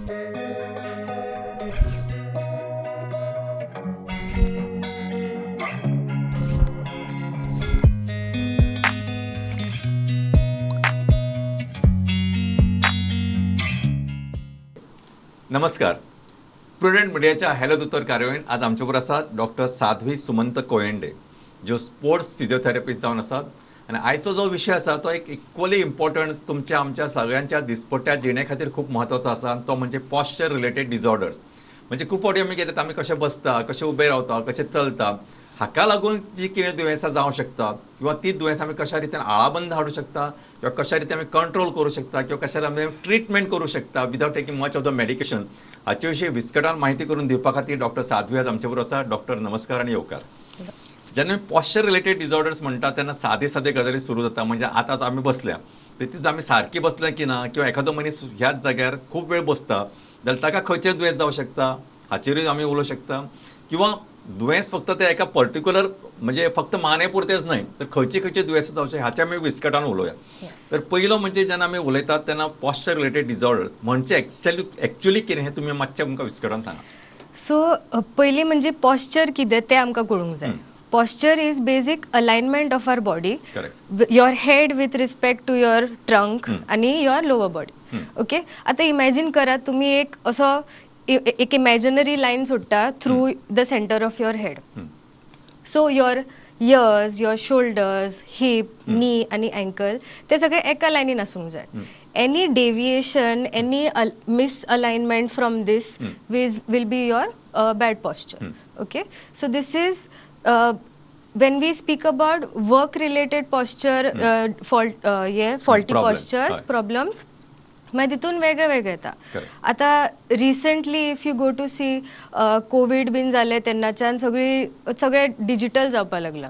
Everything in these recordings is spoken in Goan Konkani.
नमस्कार. प्रुडंट मिडियाच्या हॅलो दोतोर कार्यावळीन आज आमचे बरोबर आसात डॉक्टर साध्वी सुमंत कोयंडे, ज्यो स्पोर्ट्स फिजियोथेरपिस्ट जावन आसात. आनी आयचो जो विशय आसा तो एक इक्वली इम्पॉर्टंट, तुमच्या आमच्या सगळ्यांच्या दिसपट्ट्या जिणे खातीर खूब म्हत्वाचो आसा, आनी तो म्हणजे पॉश्चर रिलेटेड डिजॉर्डर्स. म्हणजे खूब फावटी आमी कितें, आमी कशें बसता, कशें उबे रावता, कशें चलता, हाका लागून जी कितें दुयेंसां जावं शकता किंवा ती दुयेंसां आमी कशा रितीन आळाबंद हाडूं शकता किंवा कशा रितीन आमी कंट्रोल करूं शकता किंवा कशा आमी ट्रिटमेंट करूं शकता without taking much of the medication, हाचे विशीं विस्कटान म्हायती करून दिवपा खातीर डॉक्टर साध्वी आज आमचे बरोबर आसा. डॉक्टर नमस्कार आनी येवकार. जेन्ना आमी पॉश्चर रिलेटेड डिजॉर्डर्स म्हणटा तेन्ना सादे सादे गजाली सुरू जाता. म्हणजे आतांच आमी बसल्या तितूच आमी सारकी बसल्या की ना, किंवा एखादो मनीस ह्याच जाग्यार खूब वेळ बसता जाल्यार ताका खंयचें दुयेंस जावं शकता हाचेरूय आमी उलोवं शकता. किंवा दुयेंस फक्त ते एका पर्टिक्युलर म्हणजे फक्त माने पुरतेच न्हय तर खंयचे खंयचे दुयेंसां जावचे हाचे आमी विस्कटान उलोवया. तर पयलो म्हणजे जेन्ना आमी उलयतात तेन्ना पॉश्चर रिलेटेड डिजॉर्डर्स म्हणजे एक्च्युअली कितें हें तुमी मातशें आमकां विस्कटान सांगा. सो पयलीं म्हणजे पॉश्चर कितें तें आमकां कळूंक जाय. Posture is basic alignment of our body, your head with respect to your trunk आनी your lower body. Okay, आतां इमॅजीन करात तुमी एक असो एक इमॅजिनरी लायन सोडटा through the centre of your head. So your ears, your shoulders, hip, knee आनी अँकल ते सगळे एका लायनीन आसूंक जाय. Any deviation, any misalignment from this will be your bad posture. Okay, so this is when we speak about work related posture, faulty postures problems, मागीर तितून वेगळे वेगळे येता. आतां recently if you go to see COVID बीन जालें तेन्नाच्यान सगळी सगळें डिजिटल जावपाक लागलां.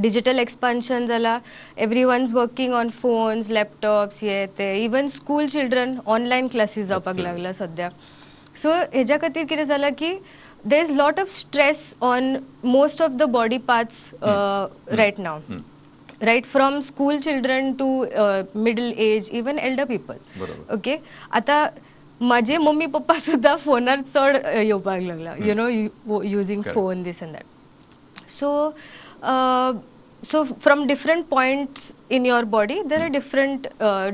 डिजिटल एक्सपान्शन जाला, everyone's working on phones, laptops, हे ते, even school children online classes जावपाक लागला सद्या. सो हेज्या खातीर कितें जालां की there is lot of stress on most of the body parts right now, right from school children to middle age, even elder people. Okay, आता माझे मम्मी पप्पा सुद्धा फोनार चड येवपाक लागला, you know, using phone, this and that. So so from different points in your body there are different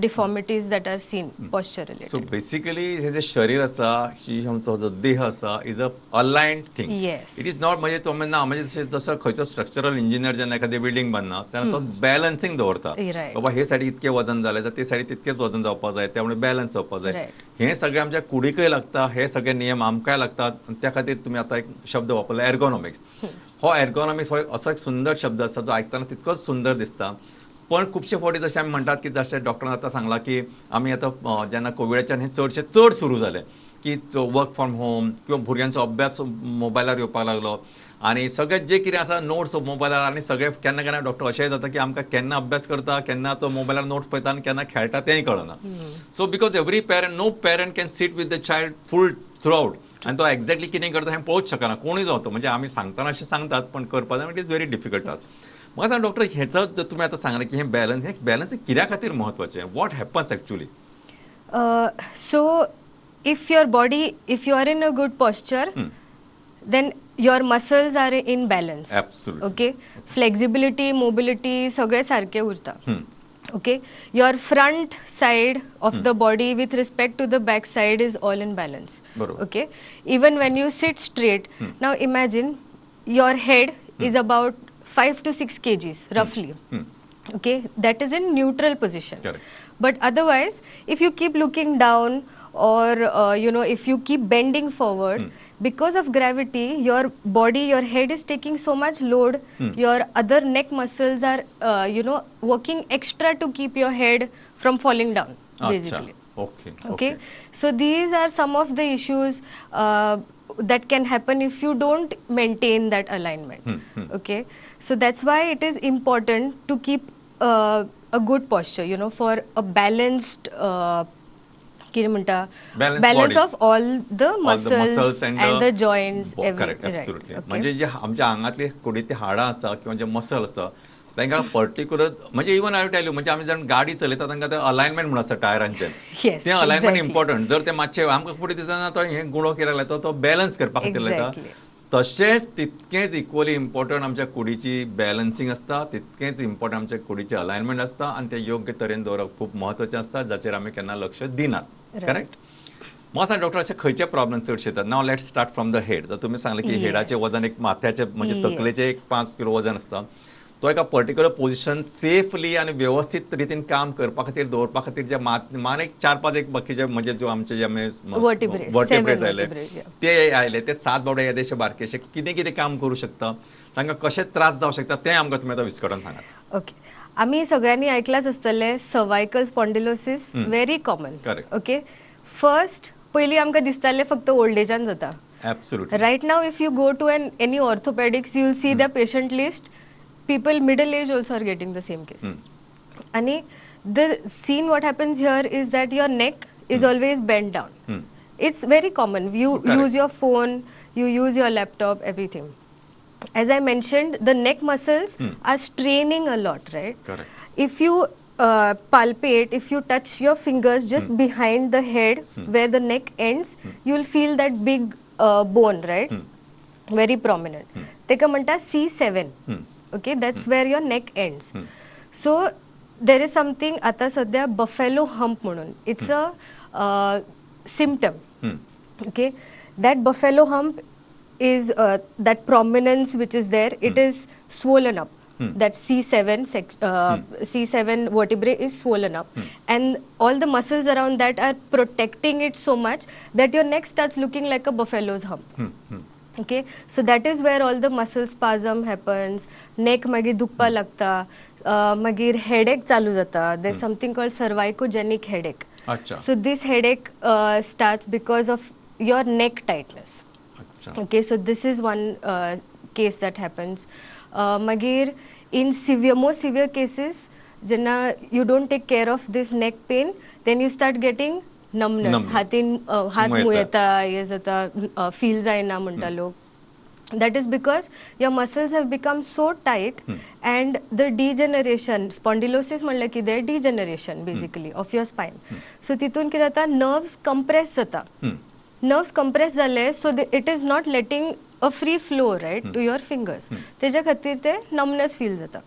deformities that are seen posture related. So basically हे जे शरीर आसा, ही आमचो जो देह आसा, is a aligned thing. It is not म्हणजे तो ना, म्हणजे जसं खंयचो स्ट्रक्चरल इंजिनियर जेन्ना एखादी बिल्डींग बांदना तेन्ना तो बॅलन्सिंग दवरता, बाबा हे सायडीक इतकें वजन जालें तर ते सायडीक तितकेंच वजन जावपाक जाय, त्यामुळे बॅलन्स जावपाक जाय. हें सगळें आमच्या कुडीकय लागता, हे सगळे नियम आमकांय लागतात. त्या खातीर तुमी आतां एक शब्द वापरला, एर्गोनॉमिक्स. हो एर्गोनॉमिक्स हो असो एक सुंदर शब्द आसा जो आयकतना तितकोच सुंदर दिसता, पण खुबशे फावटी जशें आमी म्हणटात की जशें डॉक्टरान आतां सांगलां की आमी आतां जेन्ना कोविडाच्यान हें चडशें चड सुरू जालें की वर्क फ्रॉम होम किंवा भुरग्यांचो अभ्यास मोबायलार येवपाक लागलो आनी सगळें जें कितें आसा नोट्स मोबायलार, आनी सगळें केन्ना केन्ना डॉक्टर अशेंय जाता की आमकां केन्ना अभ्यास करता, केन्ना तो मोबायलार नोट्स पळयता आनी केन्ना खेळटा तेंय कळना. So because every parent, no parent can sit with the child full throughout, आनी तो एक्झॅक्टली कितें करता हें पळोवंक शकना कोणूय जावं तो. म्हणजे आमी सांगतना अशें सांगतात पण करपाक it is very difficult. म्हाका सांग डॉक्टर, हेचो जर तुमी आतां सांगलें की हें बॅलन्स, हें बॅलन्स कित्या खातीर म्हत्वाचें, what happens actually? So if your body, if you are in a good posture, then your muscles are in balance. Okay, flexibility, mobility सगळें सारकें उरता. Okay, your front side of the body with respect to the back side is all in balance. Okay, even when you sit straight, now imagine your head is about 5 to 6 kgs roughly. Okay, that is in neutral position. But otherwise, if you keep looking down or you know, if you keep bending forward, because of gravity, your body, your head is taking so much load, your other neck muscles are you know, working extra to keep your head from falling down, basically. Okay, so these are some of the issues that can happen if you don't maintain that alignment. Okay, so that's why it is important to keep a good posture, you know, for a balanced कितें म्हणटा, balance of all the muscles and the joints. Correct, absolutely. म्हणजे जे आमच्या आंगातली कुडीतली हाडां आसा किंवा जे मसल आसा तांकां पर्टिक्युलर म्हणजे इवन I tell you, म्हणजे आमी जाण गाडी चलयता तांकां ते अलायनमेंट म्हणून आसता टायरांचें, तें अलायनमेंट इम्पॉर्टंट. जर ते मातशें आमकां फुडें दिसना तो हें गुणो कित्याक लायता, तो बॅलन्स करपा खातीर लायता. तशेंच तितकेंच इक्वली इम्पॉर्टंट आमच्या कुडीची बॅलन्सींग आसता, तितकेंच इम्पॉर्टंट आमच्या कुडीचें अलायनमेंट आसता आनी तें योग्य तरेन दवरप खूब म्हत्वाचें आसता, जाचेर आमी केन्ना लक्ष दिनात. करेक्ट. म्हाका सांग डॉक्टर, अशे खंयचे प्रॉब्लेम चडशे येतात? Now let's start from the head. जर तुमी सांगलें की हेडाचें वजन एक माथ्याचें म्हणजे तकलेचें एक 5 किलो वजन आसता, तो एका पर्टिक्युलर पोजिशन सेफली आनी वेवस्थीत रितीन काम करपा खातीर दवरपा खातीर जे मान एक 4-5 एक बाकीचे म्हणजे जो आमचे जे आमी वर्टिब्रेज आयले ते आयले, ते 7 बावडे येदेशे बारकेशे कितें कितें काम करूं शकता, तांकां कशें त्रास जावं शकता, तें आमकां तुमी आतां विस्कटावन सांगात. ओके, आमी सगळ्यांनी आयकलाच आसतलें cervical spondylosis, very common. Okay, first पयलीं आमकां दिसतालें फक्त ओल्ड एजान जाता. Absolutely. Right now if you go to an any orthopaedics you will see the patient list, people middle age also are getting the same case. And the scene what happens here is that your neck is always bent down. It's very common. You use your phone, you use your laptop, everything. As I mentioned, the neck muscles are straining a lot, right? Correct. If you palpate, if you touch your fingers just behind the head where the neck ends, you will feel that big bone, right? Very prominent. Teka manta C7. Okay, that's where your neck ends. So there is something आता सध्या buffalo hump म्हणून, it's a symptom. Okay, that buffalo hump is that prominence which is there, it is swollen up. That C7 C7 vertebrae is swollen up, and all the muscles around that are protecting it so much that your neck starts looking like a buffalo's hump. Okay, so that is where all the muscle spasm happens. Neck मागीर दुखपा लागता, मागीर headache चालू जाता. There's something called cervicogenic headache. Achha. So this headache starts because of your neck tightness. Achha. Okay, so this is one case that happens. मागीर in severe, more severe cases, जेन्ना you don't take care of this neck pain, then you start getting numbness. हातीन हात मुयेता, हे जाता, फील जायना म्हणटा लोक. That is because your muscles have become so tight and the degeneration, spondylosis म्हणल्यार कितें, degeneration basically of your spine. So तितून कितें जाता, नर्व्स कंप्रेस जाता. नर्व्स कंप्रेस जाले, so it is not letting a free flow, right, to your fingers. तेज्या खातीर ते नमनेस फील जाता.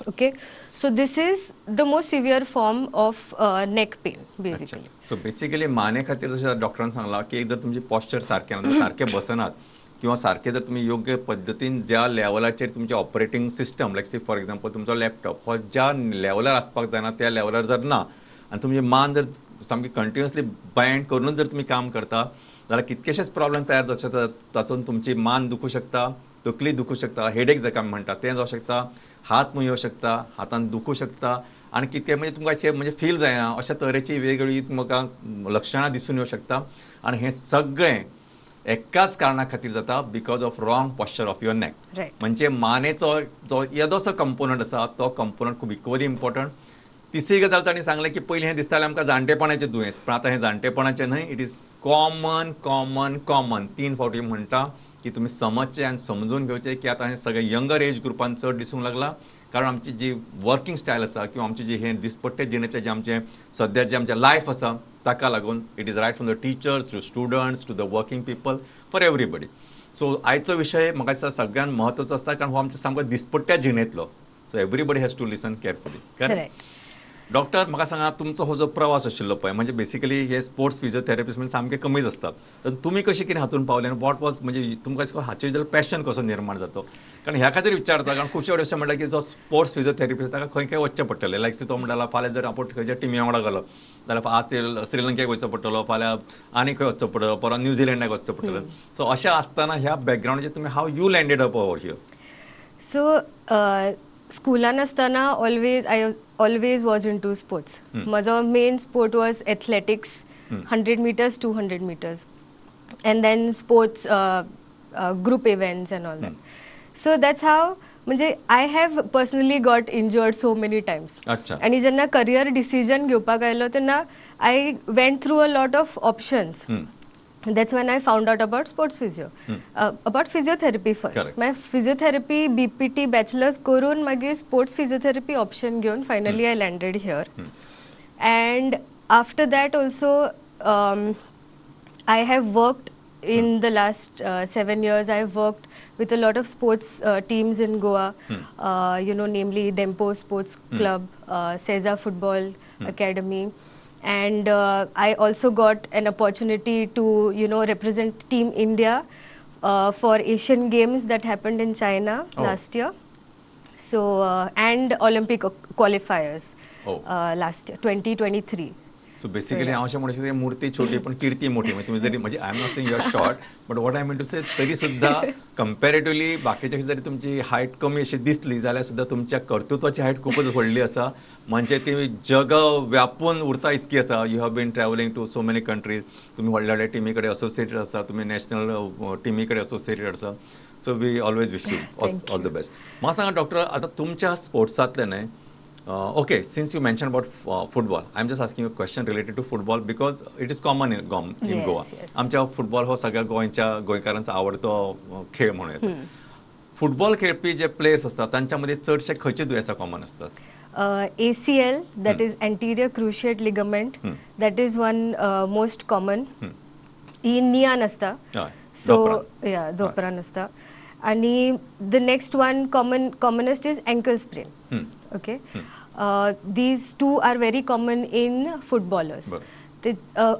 Okay, so this is the most severe form of neck pain basically. So basically माने खातीर जशें डॉक्टरान सांगलां की एक जर तुमची पॉश्चर सारकें ना, सारकें बसनात किंवा सारकें जर तुमी योग्य पद्दतीन ज्या लेवलाचेर तुमचें operating system, like say for example तुमचो लॅपटॉप हो ज्या लेवलार आसपाक जायना त्या लेवलार जर ना आनी तुमची मान जर सामकी कंटिन्युअसली बँड करूनच जर तुमी काम करता जाल्यार कितकेशेच प्रॉब्लेम तयार जावं शकता. तातूंत तुमची मान दुखूं शकता, तकली दुखूं शकता, हेडेक जाका आमी म्हणटा तें जावं शकता, हात मुयोवं शकता, हातान दुखूं शकता आनी कितके म्हणजे तुमकां अशें म्हणजे फील जायना अशा तरेची वेगवेगळी तुमकां लक्षणां दिसून येवं शकता. आनी हें सगळें एकाच कारणा खातीर जाता, because of wrong posture of your neck. म्हणजे मानेचो जो येदोसो कंपोनंट आसा तो कंपोनंट खूब इक्वली इम्पॉर्टंट. तिसरी गजाल तांणी सांगलें की पयलीं हें दिसतालें आमकां जाणटेपणाचें दुयेंस, पण आतां हें जाणटेपणाचें न्हय, it is common common common. 3 फावटी म्हणटा की तुमी समजचें आनी समजून घेवचें की आतां हें सगळें यंगर एज ग्रुपान चड दिसूंक लागलां, कारण आमची जी वर्किंग स्टायल आसा किंवा आमची जी हें दिसपट्टे जिणेंतलें जें आमचें सद्या जें आमचें लायफ आसा ताका लागून it is right from the teachers to students to the working people for everybody. So आयचो विशय म्हाका दिसता सगळ्यांत म्हत्वाचो आसता, कारण हो आमच्या सामको दिसपट्ट्या जिणेंतलो. So everybody has to listen carefully. Correct. Doctor, म्हाका सांगा तुमचो हो जो प्रवास आशिल्लो पळय, म्हणजे बेसिकली हे स्पोर्ट्स फिजियोथेरपिस्ट म्हणजे सामके कमीच आसतात, तर तुमी कशें कितें हातून पावले आनी what was म्हणजे तुमकां हाचे बद्दल पॅशन कसो निर्माण जातो? कारण ह्या खातीर विचारता, कारण खुबशे कडेन अशें म्हणटा की जो स्पोर्ट्स फिजियोथेरपिस्ट ताका खंय खंय वचचें पडटलें. लायक तो म्हणटालो फाल्यां जर आपूण खंयच्या टिमी वांगडा गेलो जाल्यार आज ते श्रीलंकेक वचचो पडटलो, फाल्यां आनी खंय वचचो पडटलो, परत न्यूझिलंडाक वचचो पडटलो. सो अशें आसतना ह्या बॅकग्रावंडाचेर तुमी how you landed up over here? So स्कुलान आसतना always I always was into sports. म्हजो main sport was athletics, 100 meters, 200 meters, and then sports group events and all that. So that's how म्हणजे I have personally got injured so many times. आनी जेन्ना करियर डिसिजन घेवपाक आयलो तेन्ना I went through a lot of options. That's when I found out about sports physio, about physiotherapy first. मागीर फिजियोथेरपी बीपीटी बॅचलर्स करून मागीर स्पोर्ट्स फिजियोथेरपी ऑप्शन घेवन finally I landed here. And after that also I have worked in the last 7 years. I have worked with a lot of sports teams in Goa, you know, namely Dempo Sports Club, Seza Football Academy. And I also got an opportunity to, you know, represent Team India for Asian Games that happened in China last year. So, and Olympic qualifiers last year, 2023. So basically हांव अशें म्हणू शकता, मूर्ती छोटी पण कीर्ती मोठी. म्हणजे तुम्ही जरी, म्हणजे I am not saying you are short, but what I mean to say, तरी सुद्धा कम्पॅरेटिवली बाकीच्या जरी तुमची हायट कमी अशी दिसली जाल्यार सुद्धा तुमच्या कर्तृत्वाची हायट खूपच व्हडली आसा. म्हणजे ती जग व्यापून उरता इतकी आसा. You have been travelling to so many countries. तुमी व्हडल्या व्हडल्या टिमी कडेन असोसिएटेड आसा, तुमी नॅशनल टिमी कडेन असोसिएटेड आसा. So we always wish you all the best. म्हाका सांगा डॉक्टर, आतां तुमच्या स्पोर्ट्सांतलें न्हय, okay, since you mentioned about football, I'm just asking you a question related to football because it is common in Goa. आमच्या फुटबॉल हो सगळ्या गोंयच्या गोंयकारांचो आवडतो खेळ म्हणूं येता. फुटबॉल खेळपी जे प्लेयर्स आसतात तांच्या मदीं चडशे खंयचे दुयेंसां कॉमन आसतात? ACL, that is anterior cruciate ligament, that is one most common. ही नियान आसता. सो या धोपरान आसता. आणि the next one commonest is ankle sprain. Okay, these two are very common in footballers.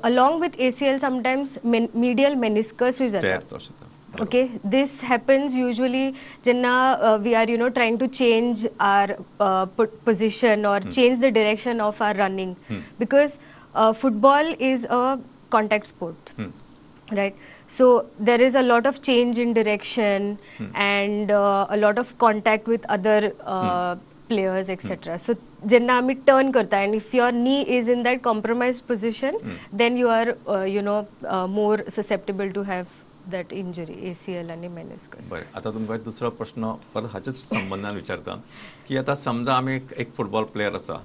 Along with ACL, sometimes medial meniscus is जाता. Okay, this happens usually जेन्ना we are, you know, trying to change our position or change the direction of our running, because football is a contact sport. Right, so there is a lot of change in direction and a lot of contact with other players, etc. So जेन्ना आमी टर्न करता and if your knee is in that compromised position, then you are you know, more susceptible to have that injury, ACL आनी meniscus. बरें, आतां तुमकां दुसरो प्रश्न परत हाच्याच संबंदान विचारता की आतां समजा आमी एक फुटबॉल प्लेयर आसा,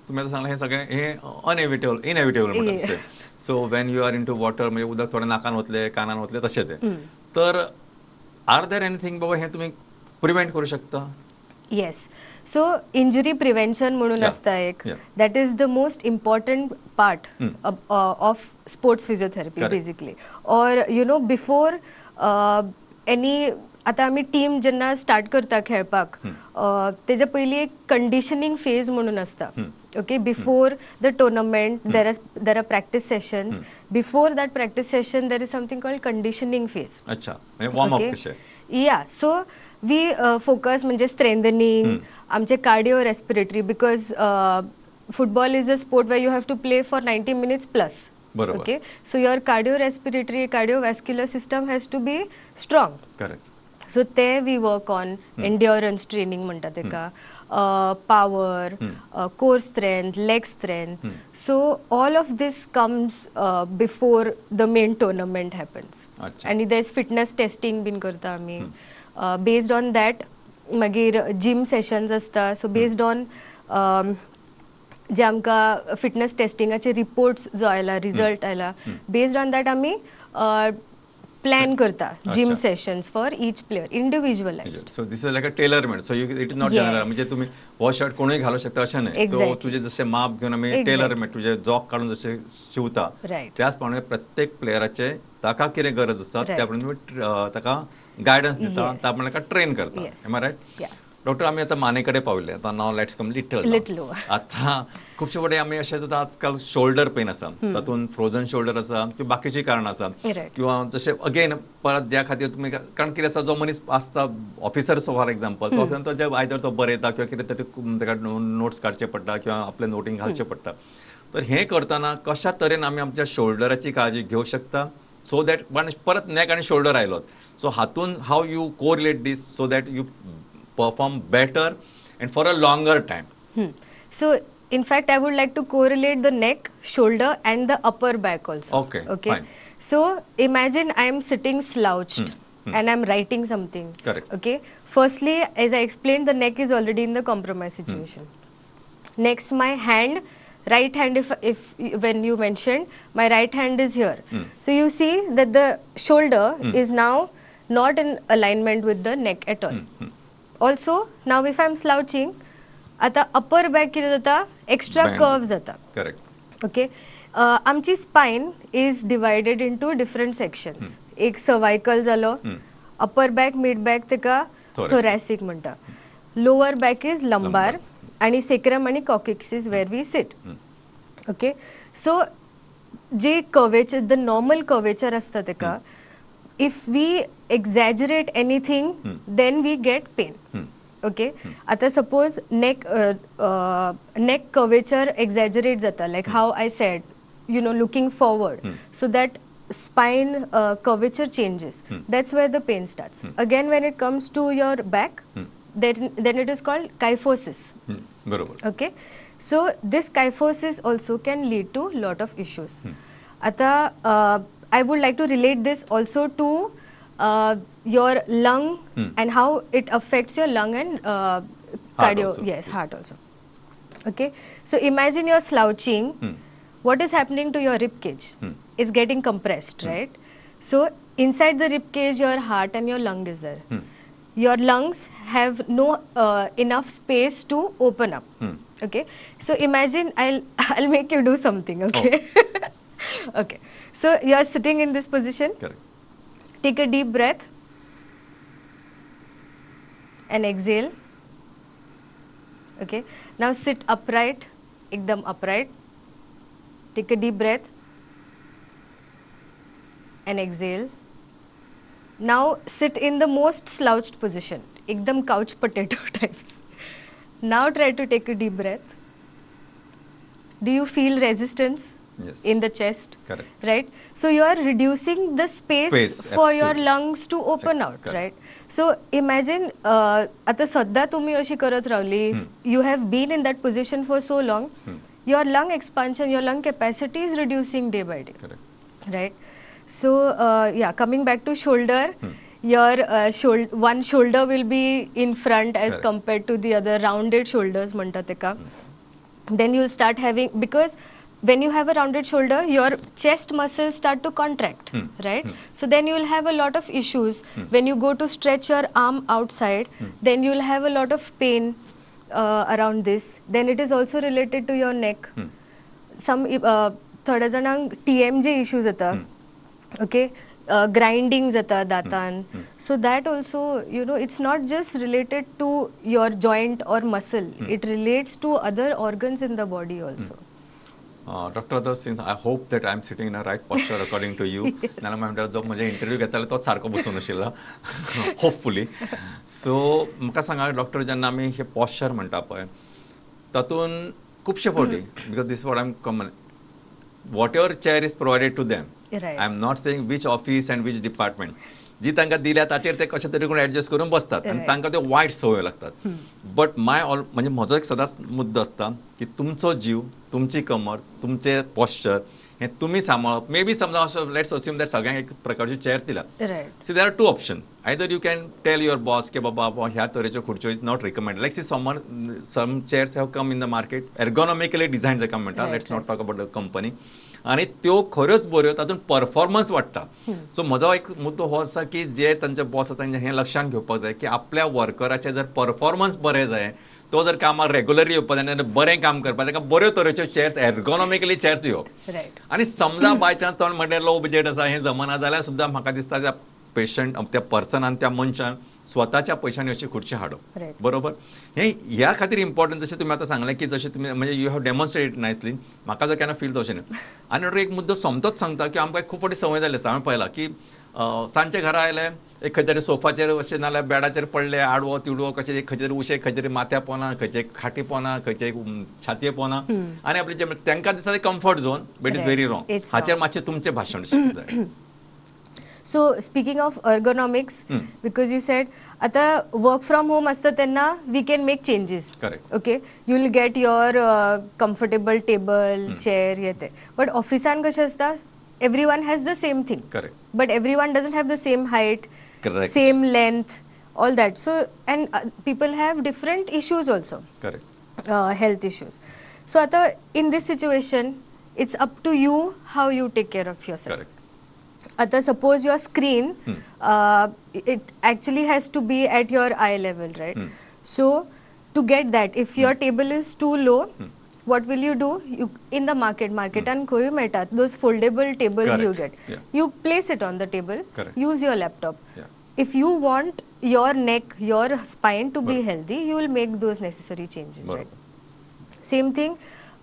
तुमी आतां सांगलां हें सगळें हें अनएविटेबल इनएविटेबल म्हणटा तशें. So when you are into water, म्हणजे उदक थोडें नाकान वतलें, कानान वतलें, तशें तें. तर are there anything बाबा हें तुमी प्रिवेंट करूं शकता? येस, सो इंजुरी प्रिवेन्शन म्हणून आसता एक, that is the most important part of sports physiotherapy basically. Or you know, before any, आतां आमी टीम जेन्ना स्टार्ट करता खेळपाक तेज्या पयलीं एक कंडिशनींग फेज म्हणून आसता. Okay, before the tournament there are practice sessions. Before that practice session there is something called conditioning phase. अच्छा, वॉर्म अप कशें? या, सो we focus म्हणजे स्ट्रेंथनिंग आमचे cardio respiratory, because football is a sport where you have to play for 90 minutes plus. Okay, so your cardio respiratory, cardiovascular system has to be strong. Correct. So ते we work on endurance training म्हणटा तेका, power, core strength, leg strength. So all of this comes before the main tournament happens. आनी there is fitness testing बीन करता आमी. बेस्ड ऑन that मागीर जिम सेशन्स आसता. सो बेस्ड ऑन जे आमकां फिटनस टेस्टिंगाचे रिपोर्ट्स जो आयला, रिजल्ट आयला, बेस्ड ऑन that आमी प्लॅन करता gym sessions for each player individualised. So this is like a tailor made. So you it is not general, म्हणजे तुम्ही हो शर्ट कोणूय घालू शकता अशें न्हय. सो तुजें जशें माप घेवन आमी टेलर मेड तुजें जॉक काडून जशें शिंवता त्याच प्रमाणे प्रत्येक प्लेयराचे ताका कितें गरज आसा त्या प्रमाणे तुमी ताका गायडन्स दिता, त्या प्रमाणे ताका ट्रेन करता. Am I right? Doctor, आमी आतां माने कडेन पाविल्ले. आतां now let's come little little. आतां खुबशे फावटी आमी अशें जाता, आजकाल शोल्डर पेन आसा, तातूंत फ्रोजन शोल्डर आसा किंवा बाकीचीं कारणां आसा, किंवा जशें अगेन परत ज्या खातीर तुमी, कारण कितें आसा, जो मनीस आसता ऑफिसर फॉर एग्जाम्पल, तो तो जे आयदर तो बरयता किंवा कितें तरी ताका नोट्स काडचे पडटा किंवा आपले नोटींग घालचें पडटा. तर हें करतना कशा तरेन आमी आमच्या शोल्डराची काळजी घेवं शकता, सो that परत नॅक आनी शोल्डर आयलोच, सो हातून how you correlate this so that you perform better and for a longer time? So in fact, I would like to correlate the neck, shoulder and the upper back also. Okay, okay. Fine. So imagine I am sitting slouched and I am writing something. Correct. Okay. Firstly, as I explained, the neck is already in the compromised situation. Next, my hand Right hand, if when you mentioned, my right hand is here. So you see that the shoulder is now not in alignment with the neck at all. Also, now if I am slouching, आता upper back कितें जाता, extra curve जाता. Correct. Okay, आमची spine is divided into different sections. एक सर्वायकल जालो, अपर बॅक, मिड बॅक तेका थोरॅसिक म्हणटा, लोअर बॅक is lumbar, आणि सेक्रम आणि coccyx is where we sit. Okay, so J curvature, the normal curvature आसता तेका, if we exaggerate anything then we get pain. Okay, आता suppose neck neck curvature exaggerate जाता, like how I said, you know, looking forward, so that spine curvature changes. That's where the pain starts. Again, when it comes to your back, then it is called kyphosis. बरोबर. Okay, so this kyphosis also can lead to lot of issues. आता I would like to relate this also to your lung and how it affects your lung and cardio. Also. Yes, heart also. Okay, so imagine you're slouching. What is happening to your rib cage? It's getting compressed, right? So inside the rib cage, your heart and your lung is there. Your lungs have no enough space to open up. Okay, so imagine I'll make you do something. Okay. Oh. Okay. So you are sitting in this position. Correct. Take a deep breath and exhale. Okay. Now sit upright, ekdam upright. Take a deep breath and exhale. Now sit in the most slouched position, ekdam couch potato types. Now try to take a deep breath. Do you feel resistance? Yes. In the chest? Correct. Right? So you are reducing the space for your lungs to open out, correct. Right? So imagine, आता सद्दा तुम्ही अशी करत रावली, you have been in that position for so long, your lung expansion, your lung capacity is reducing day by day. Correct. Right? So yeah, coming back to shoulder, your one shoulder will be in front as correct. Compared to the other, rounded shoulders म्हणटा तेका. Then you'll start having, because when you have a rounded shoulder, your chest muscles start to contract, right? So then you'll have a lot of issues. When you go to stretch your arm outside, then you'll have a lot of pain around this. Then it is also related to your neck. Some थोड्या जाणांक TMJ issues जाता, okay? Grinding जाता दातान. So that also, you know, it's not just related to your joint or muscle. It relates to other organs in the body also. Doctor Adarsh, since I hope that I am sitting in a right posture according to you. नाल्यार म्हणटा जो म्हजे इंटरव्यू घेतालो तोच सारको बसून आशिल्लो, होपफुली. सो म्हाका सांगा डॉक्टर, जेन्ना आमी हे पॉश्चर म्हणटा पळय, तातूंत खुबशे फावटी, because this what I am common, whatever chair is provided to them, I am not saying which office and which department, जी तांकां दिल्या ताचेर ते कशे तरी करून एडजस्ट करून बसतात आनी तांकां त्यो वायट संवय लागतात. बट my all, म्हणजे म्हजो एक सदांच मुद्दो आसता की तुमचो जीव, तुमची कमर, तुमचें पॉश्चर हें तुमी सांबाळप. मे बी समजा असो let's assume that सगळ्यांक एक प्रकारची चेअर दिला. See, there are two option. Either you can tell your boss की बाबा ह्या तरेच्यो खुर्च्यो is not recommend, like see some chairs have come in the market ergonomically design जाका म्हणटा, let's not talk about the company, आनी त्यो खऱ्योच बऱ्यो, तातूंत परफॉर्मन्स वाडटा. सो म्हजो एक मुद्दो हो आसा की जे तांचे बॉस आसा तांचे हें लक्षांत घेवपाक जाय की आपल्या वर्कराचें जर परफॉर्मन्स बरें जाय, तो जर कामाक रेगुलरली येवपाक जाय आनी बरें काम करपाक, ताका बऱ्यो तरेच्यो चेअर्स, एर्गोनॉमिकली चेअर्स दिवप. आनी समजा बाय चान्स तो म्हणल्यार लो बजेट आसा, हें जमना जाल्यार सुद्दां म्हाका दिसता त्या पेशंट, त्या पर्सनान, त्या मनशान स्वताच्या पयशांनी अशी खुर्ची हाडप. बरोबर. हें ह्या खातीर इम्पॉर्टंट, जशें तुमी आतां सांगलें की जशें तुमी म्हणजे you have demonstrated nicely, म्हाका जर केन्ना फील तशें न्ही. आनी डॉक्टर एक मुद्दो सोमतोच सांगता की आमकां खूब फावटी संवय जाल्ली आसा, हांवें पळयलां की सांजचे घरा आयले, एक खंय तरी सोफाचेर अशें नाल्यार बेडाचेर पडले, आडवो तिडवो कशें, एक खंयचे तरी उशें खंय तरी माथ्या पोना, खंयचे खाटी पोना, खंयचे छातये पोना, आनी आपले जे तांकां दिसता ते comfort zone, but is very wrong. हाचेर मातशें तुमचें भाशण जाय. So speaking of ergonomics, because you said आता work from home असतं त्यांना we can make changes. Correct. Okay, you will get your comfortable table, chair येते. But ऑफिसान कशें आसता, everyone has the same thing. Correct. But everyone doesn't have the same height, correct, same length, all that. So and people have different issues also. Correct. Health issues. So आतां in this situation it's up to you how you take care of yourself. आता suppose your screen, it actually has to be at your eye level, right? So to get that, if your table is too low, what will you do? You in the market, मार्केटान खंयूय मेळटात those foldable tables you get. You place it on the table, use your laptop. If you want your neck, your spine to be healthy, you will make those necessary changes, right? Same thing,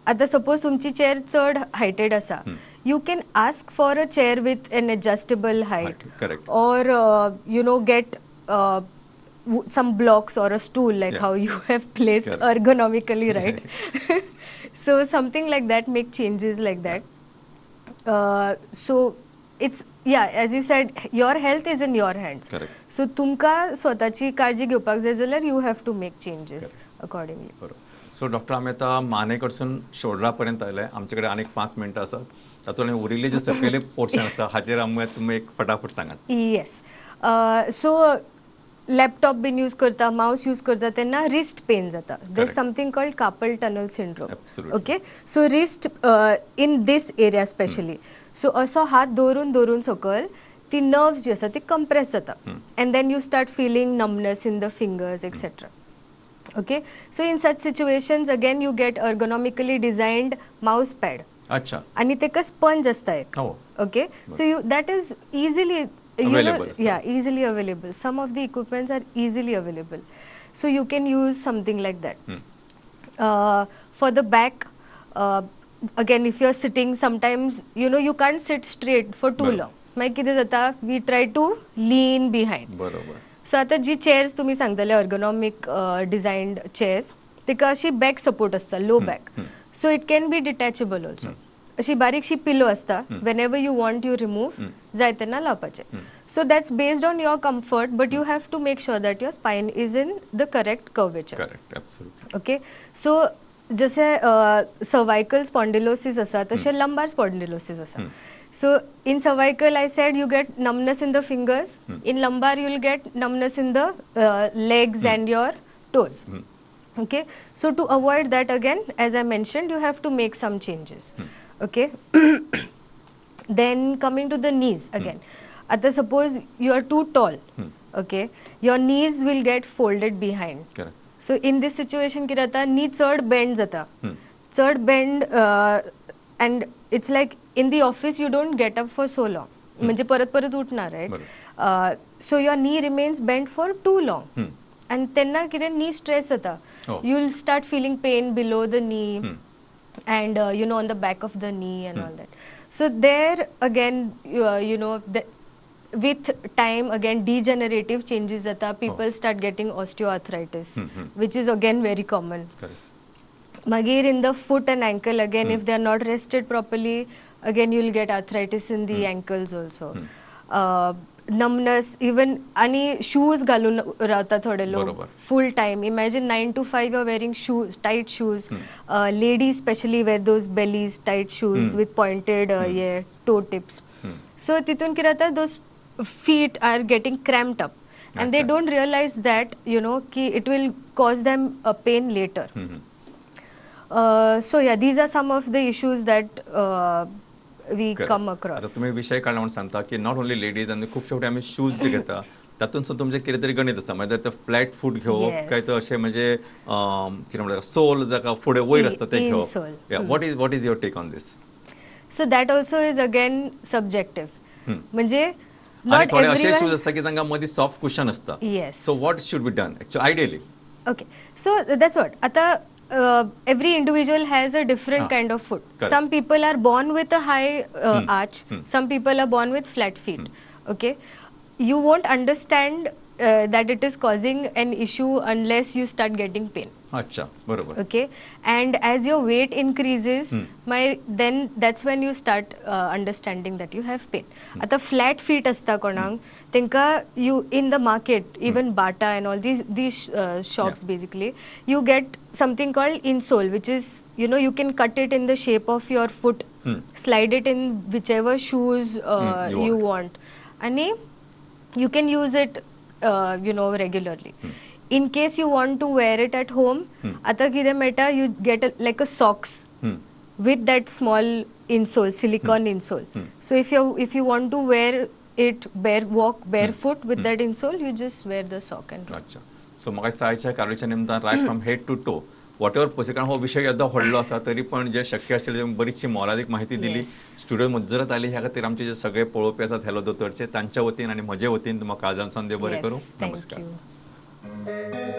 आता सपोज तुमची चेअर चड हायटेड आसा, you can ask for a chair with an adjustable height, or you know, get some blocks or a stool, like how you have placed ergonomically, right? So something like that, make changes like that. So it's, yeah, as you said, your health is in your hands. So तुमकां स्वताची काळजी घेवपाक जाय जाल्यार you have to make changes accordingly. बरोबर. सो डॉक्टर, आमी आतां माने कडसून शोल्डरा पर्यंत आयले. आमचे कडेन आनीक 5 मिनटां आसात. तातूंत उरिल्ले जे सकयले पोर्शन आसा हाचेर आमी तुमी एक फटाफट सांगात. येस, सो लॅपटॉप बीन यूज करता, मावस यूज करता तेन्ना रिस्ट पेन जाता. There something called carpal tunnel syndrome. Okay, so wrist in this area specially, so असो हात दवरून दवरून सकयल ती नर्व्स जी आसा ती कंप्रेस जाता and then you start feeling numbness in the fingers, etcetera. Okay, so in such situations again you get ergonomically designed mouse pad. आणि तेका स्पंज आसता एक. Okay, so you that is easily, you know, Available आसता. Yeah, easily available. Some of the equipments are easily available, so you can use something like that. For the back, again, if you're sitting, sometimes you can't sit straight for too long. मागीर कितें जाता, we try to lean behind. So आतां जी चेअर्स तुमी सांगताले, अर्गोनॉमीक डिझायन्ड चेअर्स, तेका अशी बॅक सपोर्ट आसता, low back, so it can be detachable also. अशी बारीकशी पिलो आसता, when ever you want you remove, जाय तेन्ना लावपाचें. So that's based on your comfort, but you have to make sure that your spine is in the correct curvature. Correct absolutely okay, so जशें सर्वायकल स्पॉन्डिलोसीस आसा, तशें लंबार स्पॉन्डिलोसीस आसा. So in cervical, I said, you get numbness in the fingers. In lumbar, you will get numbness in the legs and your toes. Okay, so to avoid that, again, as I mentioned, you have to make some changes. Okay, then coming to the knees again. आता suppose you are too tall, okay, your knees will get folded behind. Correct so in this situation कितें जाता, नी चड बेंड जाता, चड bend, and it's like in the office you don't get up for so long, म्हणजे परत परत उठणार, right? So your knee remains bent for too long आनी तेन्ना कितें, नी स्ट्रेस जाता. You will start feeling pain below the knee and on the back of the knee and all that. So there again, with time again degenerative changes जाता. People start getting osteoarthritis, which is again very common. Correct मागीर in the foot and ankle, again, if they are not rested properly, again you will get arthritis in the ankles also, numbness even. आणि शूज घालून रावता थोडे लोक full time. Imagine 9 to 5 you are wearing shoes, tight shoes. Ladies specially wear those bellies, tight shoes with pointed hey toe tips. So तितून कितें जाता, those feet are getting cramped up and they don't realize that की it will cause them a pain later. So yeah, these are some of the issues that we come आता across. तुम्ही विशय काडला म्हणून सांगता की not only ladies, आनी खूब शेवटी आमी शूज जे घेता तातूंत सुद्दां तुमचें कितें तरी गणीत आसता. मागीर ते फ्लॅट फूट घेवप काय तर अशें म्हणजे कितें म्हणटा, सोल जाका फुडें वयर आसता ते घेवप. Insole. What is your take on this? So that also is again subjective. म्हणजे आणि not थोडे असे everyone shoes असता की जांकां मदीं सॉफ्ट कुशन आसता. So what should be done actually, ideally? Okay, so that's what. आता every individual has a different kind of foot. Correct. Some people are born with a high arch. Some people are born with flat feet. Okay, you won't understand that it is causing an issue unless you start getting pain. अच्छा बरोबर Okay, and as your weight increases, my then that's when you start understanding that you have pain. आता flat feet असता कोणाक, तेंका you in the market, even Bata and all these shops, basically you get something called insole, which is you can cut it in the shape of your foot, slide it in whichever shoes you you want, आणि you can use it regularly. In case you want to wear it at home, आतां कितें मेळटा, you get like a socks with that small insole, silicone insole. So if you want to wear it bare, walk barefoot with that insole, you just wear the sock and अच्छा, सो म्हाका दिसता आयच्या कार्यावळीच्या निमतान right from head to toe, whatever possible, कारण हो विशय येदो व्हडलो आसा, तरी पण जे शक्य आशिल्लें तें बरीचशी मोलादीक माहिती दिली. स्टुडियो मुजरत आली ह्या खातीर आमचे जे सगळे पळोवपी आसात हॅलो दोतोरचे, तांच्या वतीन आनी म्हजे वतीन तुमकां काळजांतल्यान देव बरें करूं. नमस्कार. Thank you.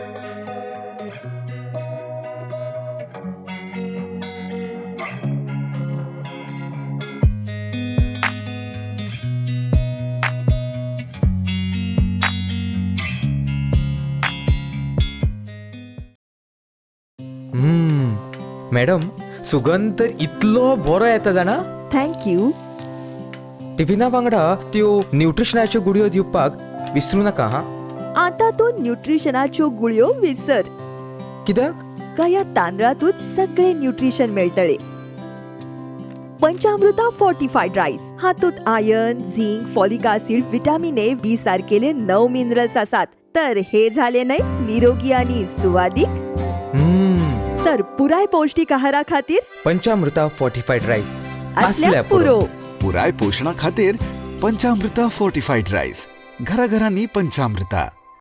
Madam, सुगंध तर इतलो बरो येता जाणा. Thank you. टिफिना वांगडा त्यो न्युट्रिशनाच्यो गुळयो दिवपाक विसरू नाका हा. आता तूं न्युट्रिशनाच्यो गुळयो विसर. कित्याक? ह्या तांदळातूच सगळे न्युट्रिशन मेळटले. पंचामृता फोर्टिफाईड राईस हातूंत iron, zinc, folic acid, vitamin A, B सारकेले 9 minerals आसात. तर हे झाले न्हय निरोगी आणि सुवादीक. तर पुराय पौष्टिक आहारा खातीर पंचामृता फोर्टिफाईड राईस. असल्याच पुरो. पुराय पोशणा खातीर पंचामृता फोर्टिफाईड राईस. घराघरांनी पंचामृता.